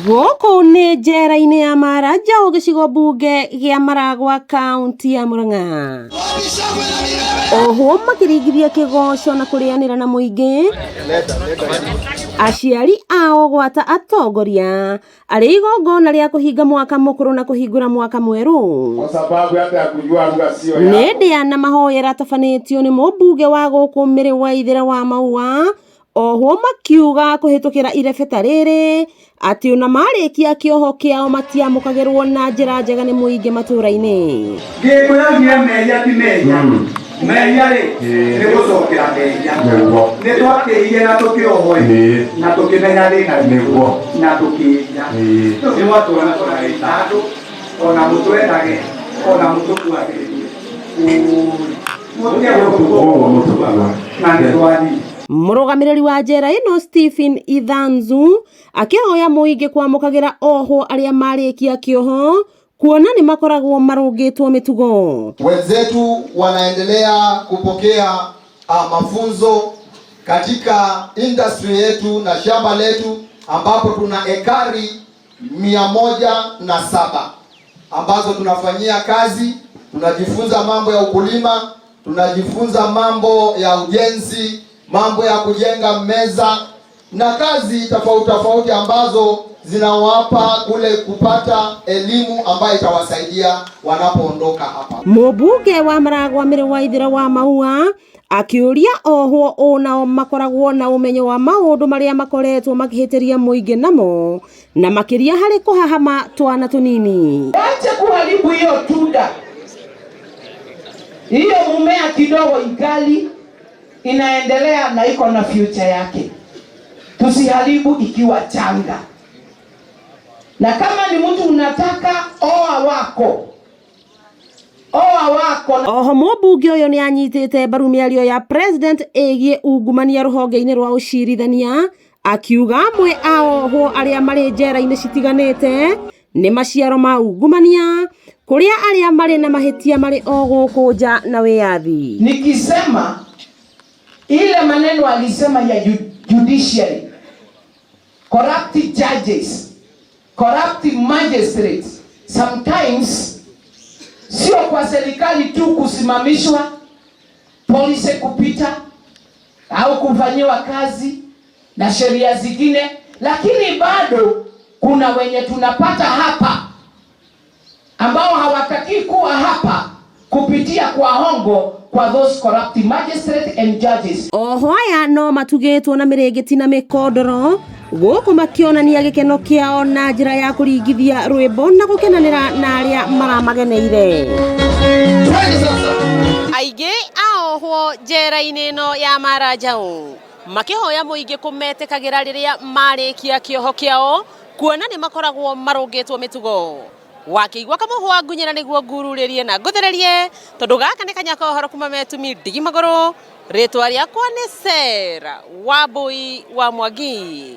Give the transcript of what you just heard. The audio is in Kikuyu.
Gũkũ nĩ njera-inĩ ya Maranjaũ gĩcigo mbunge gĩa Maragwa kaunti ya Murang'a. Ohwo makĩringithia kĩgoco na kũrĩanĩra na mũingĩ, aciari ao gwata atongoria arĩ igongona rĩa kũhinga mwaka mũkũrũ na kũhingũra mwaka mwerũ. Kwa sababu hata ya kujua lugha sio Nĩ yako. ndĩa na mahoya ĩratabanĩtio nĩ mũmbunge wa gũkũ Mĩrĩ wa Ithĩra wa Maua ohwo makiuga kũhĩtũkĩra irebeta rĩrĩ atĩ ona marĩkia kĩoho kĩao matiamũkagĩrwo na njĩra njega nĩ mũingĩ matũũra-inĩ. Ngĩkwĩra nginya mehia ti mehia. Mehia rĩ nĩ gũcokera mehia. Nĩguo. Nĩ twakĩire na tũkĩohwo ĩ, Ĩĩ. na tũkĩmenya thĩna witũ Nĩguo. na tũkĩria. Ĩĩ. Nĩ mwatũra na tũrarĩta andũ ona mũtwendage ona mũtũkuagĩrĩrie. Ũũi. Mũtige gũtukwo Ũguo mũtuaga. na nĩ twathiĩ. Mũrũgamĩrĩri wa njera ĩno Stephen Ithanzu akĩhoya mũingĩ kwamũkagĩra ohwo arĩa marĩkia kĩoho kuona nĩ makoragwo marũngĩtwo mĩtugo. Wenzetu wanaendelea kupokea mafunzo katika industry yetu na shamba letu ambapo tuna ekari 107 ambazo tunafanyia kazi. Tunajifunza mambo ya ukulima, tunajifunza mambo ya ujenzi, mambo ya kujenga meza na kazi tofauti tofauti ambazo zinawapa kule kupata elimu ambayo itawasaidia wanapoondoka hapa. Mũmbunge wa Maragwa Mĩrĩ wa Ithĩra wa Maua akĩũria ohwo ũ nao makoragwo na ũmenyo wa maũndũ marĩa makoretwo makĩhĩtĩria mũingĩ namo na makĩria harĩ kũhahama twana tũnini. Wache kuharibu hiyo tunda, hiyo mumea kidogo ingali inaendelea na iko na future yake. Tusiharibu ikiwa changa. Na kama ni mtu unataka oa wako, oa wako. Oho mũmbunge ũyũ nĩ anyitĩte mbaru mĩario ya president ĩgiĩ ungumania rũhonge-inĩ rwa ũcirithania akiuga amwe a ohwo arĩa marĩ njera-inĩ citiganĩte nĩ maciaro ma ungumania kũrĩa arĩa marĩ na mahĩtia marĩ o gũkũ nja na wĩyathi. Nikisema ile maneno alisema ya judiciary, corrupt judges, corrupt magistrates, sometimes sio kwa serikali tu kusimamishwa, polisi kupita au kufanyiwa kazi na sheria zingine, lakini bado kuna wenye tunapata hapa ambao hawataki kuwa hapa kupitia kwa hongo kwa those corrupt magistrates and judges. Oho aya no matugĩtwo na mĩrĩngĩti na mĩkondoro gũkũ makĩonania gĩkeno kĩao na njĩra ya kũringithia rwĩmbo na gũkenanĩra na arĩa maramageneire. Aingĩ a ohwo njera-inĩ ĩno ya Maranjaũ makĩhoya mũingĩ kũmetĩkagĩra rĩrĩa marĩkia kĩoho kĩao kuona nĩ makoragwo marũngĩtwo mĩtugo. Wakĩigua kamũhwa ngunyĩra nĩguo ngururĩrie na ngũthererie tondũ gaka nĩ kanya ka ũhoro kuma metumi ndigi magũrũ. Rĩtwa rĩakwa nĩ Sarah Wambui wa Mwangi.